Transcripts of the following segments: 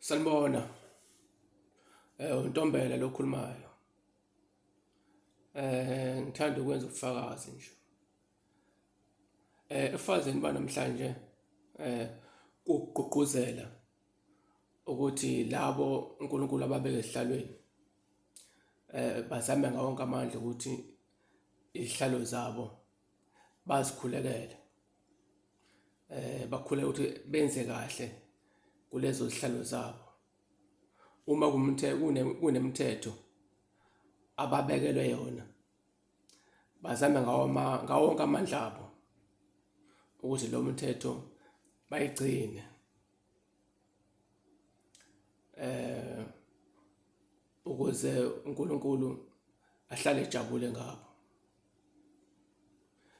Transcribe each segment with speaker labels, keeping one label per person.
Speaker 1: Sanibona. UNtombela lo okhulumayo. Ngithanda ukwenza ubufakazi nje. Ebufakazini banamhlanje kugqugquzela ukuthi labo uNkulunkulu ababeke esihlalweni bazame ngawo wonke amandla ukuthi izihlalo zabo bazikhulekele. Bakhuleke ukuthi benze kahle kulezo zihlalo zabo. Uma kunemithetho ababekelwe yona bazame ngawo ngawo wonke amandla abo ukuthi lo mthetho bayigcine. Ukuze uNkulunkulu ahlale ejabule ngabo.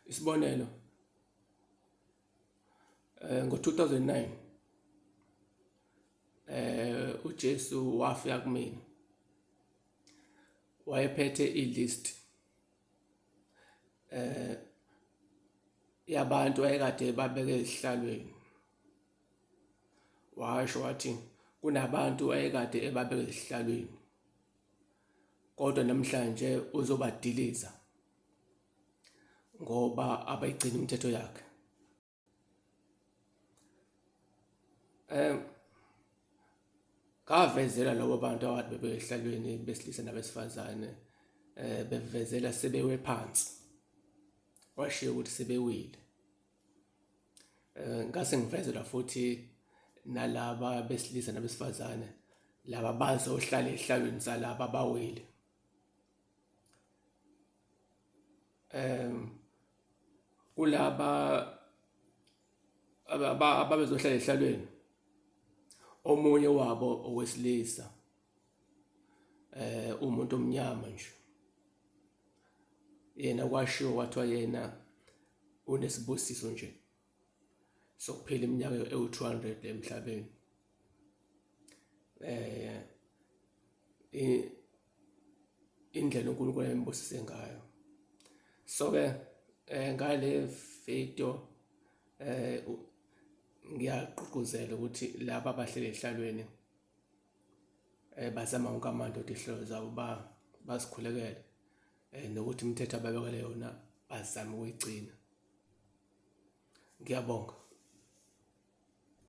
Speaker 1: Isibonelo, ngo-2009 uJesu wafika kumina wayephethe i-list yabantu ayekade babeke ezihlalweni. Washo wathi kunabantu ayekade ebabeke ezihlalweni kodwa namhlanje uzobadiliza ngoba abayigcini imithetho yakhe. Ngavezela labo bantu akade bebehlalweni besilisa nabesifazane bevezela sebewe phansi, washiya ukuthi sebewile. Ngase ngivezelwa futhi nalaba besilisa nabesifazane laba bazohlala ey'hlalweni zalaba abawile. Kulaba ababezohlala ehlalweni omunye wabo owesilisa umuntu omnyama nje yena kwashiwo kwathiwa yena unesibusiso nje sokuphila iminyaka ewu-200 emhlabeni. Indlela uNkulunkulu ayembusise ngayo. So-ke ngale video ngiyagqugquzela ukuthi laba abahleli ey'hlalweni bazama wonke amandla ukuthi iy'hlalo zabo bazikhulekele nokuthi imithetho ababekele yona bazame ukuyigcina. Ngiyabonga.